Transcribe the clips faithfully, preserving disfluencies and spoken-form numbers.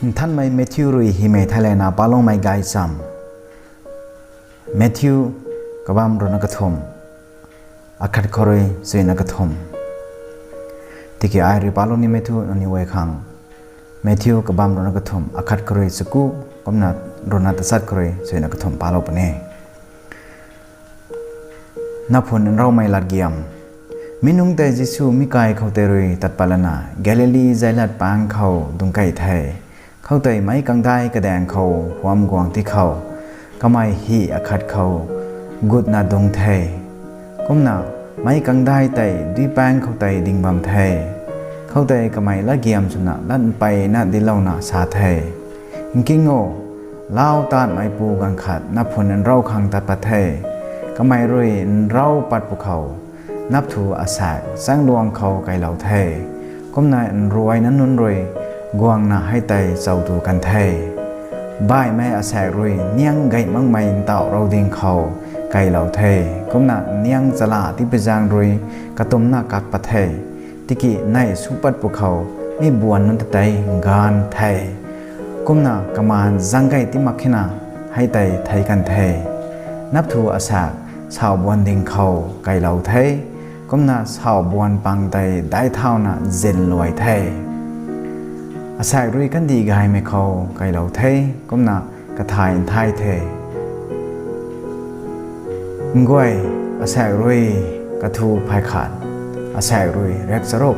Nthanmei Matthew rui hymei theilayna paloumei gaychamv. Matthew kabam ruhna kathumh, akhat khou rui chuina kathumh. Tiki ai rui palou nimei thu nangniw guay khang Matthew kabam ruhna kathumh, akhat khou rui chaku, kumna ruhna tachat khou rui chuina kathumh palou puni. Naphun nraumei latgiam. Mi nungc tei Jisu mi kai khou tei rui tat pat lana Galili zailat pang khou dungc kei the. Khoutei meic kangdai kadaeng khou huam guang ti khou, kamei hih akhat khou gutna dungc the. Kumna meic kangdai tei duipaeng khou tei ding bam the. Khoutei kamei latgiam swna lat mpeyna dinclouna sa the, Nking o, lau taanhmeipu ganv khat naphun nrau khang tat pat the. Kamei rui nrau pat pwkhou, napthu asaekc chaengluang khou keylou the. Kumna nruayna nunc rui guangna hei tei chau tu kan the. Baihmei asaekc rui niang gay makmei ntauh rou ding khou keylou the. Kumna niang chala tipi zaeng rui katumcna kak pat the. Tiki neih su pat pwkhou mi buan nunc ta tei nganv the. Kumna kamaan zaeng gay ti mak khena hei tei thei kan the. Napthu asaekc saubuan ding khou keylou the. Kumna saubuan pang tei daic thauna zin luai the. Asaekc rui kandih gaymei khou keylou the. Kumna kathay nthai the. Nguay, asaekc rui kathu phay khat, asaekc rui riakcharuk,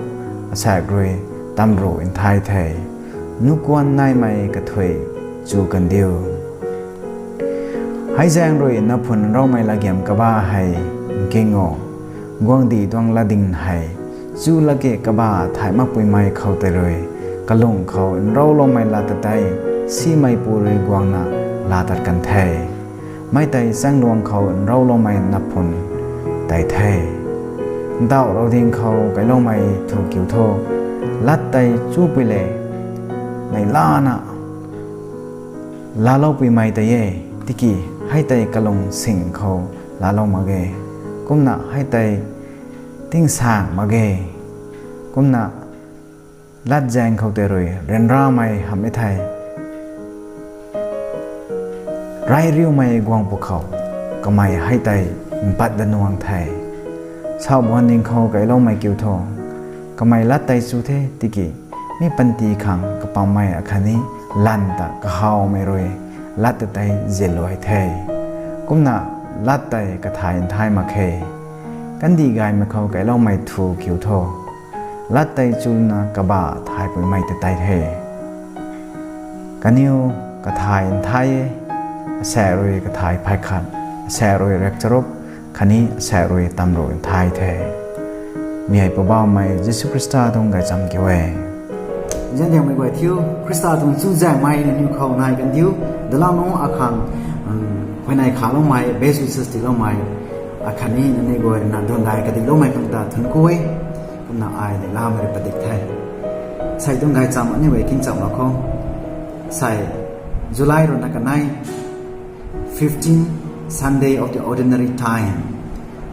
asaekc rui tamruh nthai the. Nuhkuan naimei kathuic chu kandiu. Hei zaeng rui naphun nraumei latgiam kaba hei nking o. Guangcdic tuang latding hei chu latke kaba thay makpuimei khou tei rui kalung khou nrauloumei lat ta tei simeipu rui guangna laa tat kan the. Mi tei chaengluang khou nrauloumei naphun tei the. Ntauh rou ding khou keyloumei thu kiu tho. Lat tei chupui le, neihlana laaloupuimei tei e, tiki hei tei kalung sing khou laalou mak ge. Kumna hei tei tingsaeng mak ge. Kumna lat zaeng khou tei rui ryanramei hamhmei thei, rai riumei guang pwkhou, kamei hei tei mpat da nuang the. Saubuan ding khou keyloumei kiu tho. Kamei lat tei chu the tiki mi panty khang kapammei akhatni lan ta kahawmei rui lat ta tei zin luai the. Kumna lat tei kathay nthai mak khe. Kandih gaymei khou keyloumei thu kiu tho. Lat tei chuna kaba thaypuimei ta tei the. Kaniw kathay nthai e, asaekc rui kathay phay khat, asaekc rui riakcharuk, khatni asaekc rui tamruh nthai the. Mi hei Poubauhmei Jisu Khrista tuang gaychamv kiu e. Zandiangmei guay thiu, Khrista tuang chuzaenghmei nangniw khou nai kandiu, dalau nunc akhang, huayney khaloumei, best wishes tiiloumei, akhatni nangniw guay rui na duangdai kadikloumei khang ta thuanc ku e. Kumna ai neihlamei rui padik the. Sei tuang gaychamv aniu e kingchamvlou khou, sei July ruhna kanei, fifteen, Sunday of the ordinary time.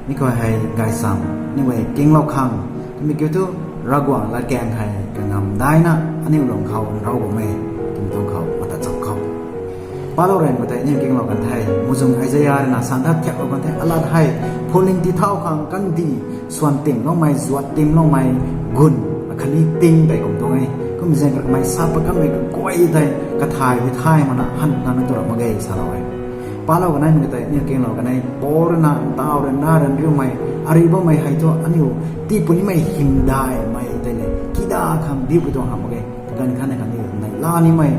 Mi khou hei gaychamv aniu e kinglou khang, twmei kiu thu Ravguangc latkaeng hei kangamv daina aniu lung khou nrau bam e, twmei tuang khou mata cham khou palou ryan khou tei aniu kinglou kan the. Muhzwng Isaia rui na santhat thiaklou kan the, alat hei phuling ti thau khang kandih swan timloumei, zuat timloumei gun, akhatni ting tei kum tuang e. Kum zaeng kamei sa pat kanmei kaguay tei kathay tei thay makna han nana tu ra mak ge salou e. Palou kanei mi tei aniu kinglou kanei, Paul rui na ntauh ryanra ryanriumei, ariu bammei hei thu aniu tii punimei hymdaihmei tei le kida khang diu pui tuang hamh mak ge. Ganv khatni khatni neihla nimei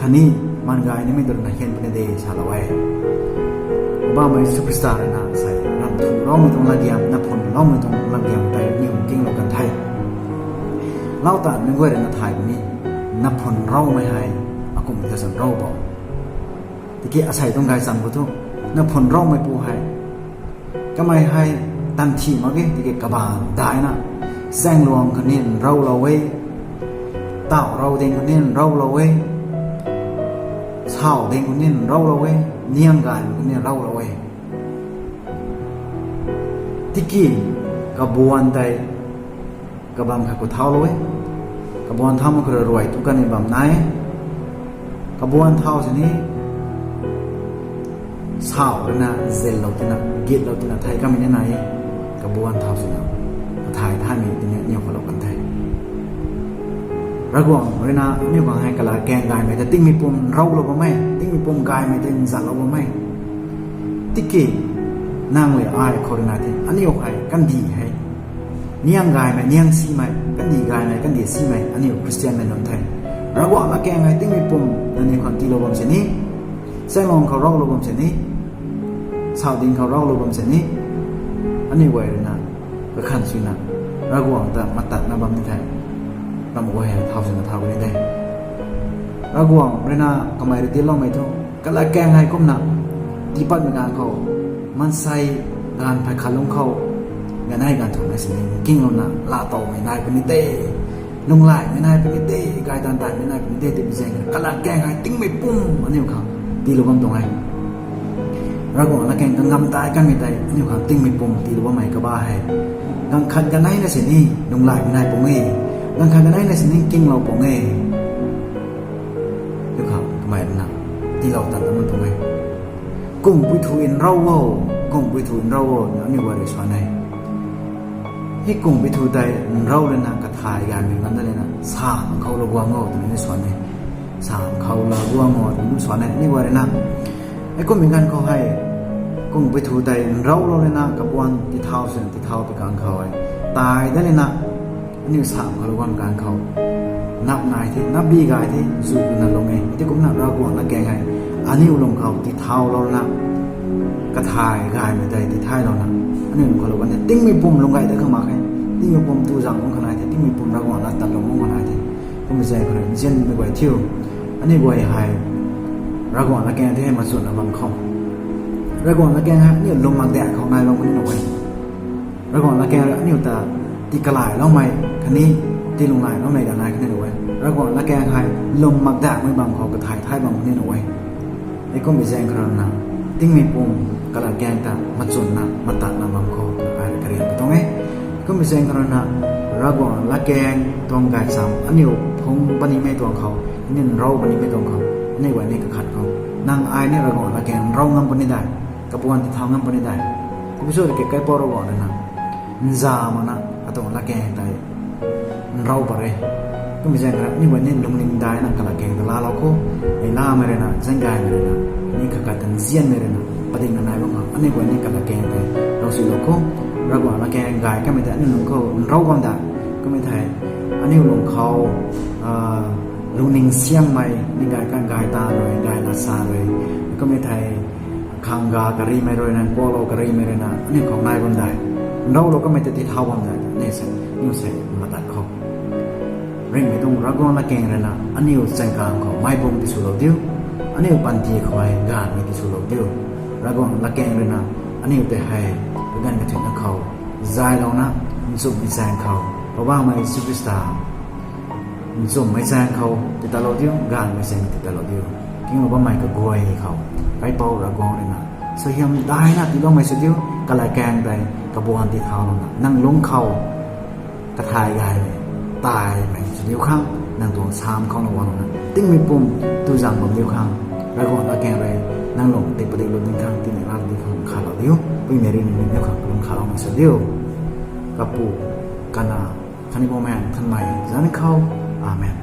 khatni maan gay nimei tu rui na hian puni de salou e. Poubauhmei Jisu Khrista rui na sei ram thu raumei tuang latgiam, naphun raumei tuang latgiam tei aniu kinglou kan the. Lau ta nunc guay rui na thay puni, naphun raumei hei akum the san rau bam. Tiki asei tuang gaychamv khou thu, naphun raumeipu hei, kamei hei tanthi mak ge, tiki kabaanc daina, chaengluang khou ni nraulou e, tauh rou ding khou ni nraulou e, sau ding khou ni nraulou e, niang gay khou ni nraulou e. Tiki kabuan tei kabam khat khou thaulou e. Kabuan thau mak khou rui ruai tu kanmei bam nai e. Kabuan thau sini, sau ruina zillou tina, gitlou tina thei kamei ni nai e. Kabuan thau sina, kathai thaymei tini aniu khalou kan the. Ravguangc ruina aniu khang hei kalatkaeng gaymei tei tingmei pum nroulou bam e, tingmei pum gaymei tei nzatlou bam e. Tiki nang le ai khou ruina the, aniu hei kandih hei niang gaymei, niang simei, kandih gaymei, kandih simei aniu Khristianmei nunc the. Ravguangc latkaeng hei tingmei pum nangniw khang tiilou bam sini, chaengluang khou roulou bam sini, sau ding khou roulou bam sini, aniu guay ruina kakhan suina Ravguangc ta matatna bam ni the. Ram guay hei thau swna thau ni de. Ravguangc ruina kamei rui tiiloumei thu, kalatkaeng hei kumna tiipatmei ganv khou, maansei gaanv phey khat lungc khou, ganei ganv thumhmei sini kinglouna laatowmei nai puni de, lunglaimei nai puni de, gaytaanv taimei nai puni de twmei zaeng khou kalatkaeng hei tingmei pum aniu khang tiilou bam tuang e. Ravguangc latkaeng kangamdai kanmei tei aniu khang tingmei pum tiilou bammei kaba hei, ganv khat ganeina sini lunglaimei nai pung e, ganv khat ganeina sini kinglou pung e. Aniu khang kamei ruina tiilou tat lam tuang e. Kumbui thu nrou o, kumbui thu nrou o, aniu guay rui swan e. Hei kumbui thu tei nrou lana kathai gaymei nganv da lana, samv khou laa guang o twmei ni swan e. Samv khou laa guang o twmei ni swan e, aniu guay ruina. Hei kummei ganv khou hei, kumbui thu tei nroulou lana kabuan tithau swna tithau pi ganv khou hei, tai da lana, aniu samv khou laa guang ganv khou, nap nai the, nap bi gay the, zu twna lung e. Tiki kumna Ravguangc latkaeng hei aniu lung khou tithaulouna, kathai gaymei tei tithailouna, aniu lung khou laa guang the, tingmei pum lung gay da khang mak khe. Tingmei pum tu zaeng lung kha nai the, tingmei pum Ravguangc lat tat lou lung kha nai the. Kummei zaeng khou rui nzianmei guay thiu, aniu guay hei Ravguangc latkaeng tei hei machunna bam khou, Ravguangc latkaeng hei aniu lwm mak daeng khou nai bam puni nuh e. Ravguangc latkaeng rui aniu ta tii kalayloumei khatni tii lunglayloumei ta nai khatni nuh e. Ravguangc latkaeng hei lwm mak daengmei bam khou kathai thay bam khatni nuh e. Hei kummei zaeng khou ruina, tingmei pum kalatkaeng ta machunna matatna bam khou ai rui karian pi tuang e. Kummei zaeng khou ruina, Ravguangc latkaeng tuang gaychamv aniu phungc punimei tuang khou, aniu nrou punimei tuang khou, aniu guay ni kakhat khou, nang ai ni Ravguangc latkaeng nrou ngam puni dai, kabuan tithau ngam puni dai. Kummei sw rui ke kaipouc Ravguangc ruina, nza makna katuang latkaeng tei nrou pat re. Kummei zaeng khou rui aniu guay ni lungning daina kalatkaeng ta laalou khou, ei lamei ruina, zaeng gaymei ruina, ni kakhat ta nzianmei ruina padikna nai bam khou, aniu guay ni kalatkaeng tei rousilou khou, Ravguangc latkaeng gay kamei tei aniu lung khou nrou bam da. Kummei thei, aniu lung khou, lungning siangmei ni gay kan gay ta rui, gay lasa rui, kummei thei, khang ga karimei ruina, kuaklou karimei ruina aniu khou nai bam dai, nroulou kamei ta tithau bam dai, aniu sei, aniu sei matat khou, ringhmei tuang Ravguangc latkaeng ruina aniu chaengkang khou meic bung tiswlou diu, aniu panty khou hei gaanvmei tiswlou diu. Ravguangc latkaeng ruina aniu tei hei kaganv kathuicna khou zaylouna, nchumhmei chaeng khou, Poubauhmei Jisu Khrista nchumhmei chaeng khou titatlou diu, gaanvmei chaeng titatlou diu. Kinglou bammei kaguay khou, kaipouc Ravguangc ruina suaihiam daina tiiloumei sw diu, kalatkaeng tei kabuan tithaulouna nang lungc khou kathai gaymei, taimei sw diu khang, nang tuang samv khou na guanglouna tingmei pum tu zaeng bam diu khang, Ravguangc latkaeng rui nang lung tik padiklu ding khang, tingmei lat ding khang khalou diu, Puimei rui nangniw khang kalum khaloumei sw diu. Kapu, Kanac, khatni Bumaengh Nthanmei zanc khou. Amen.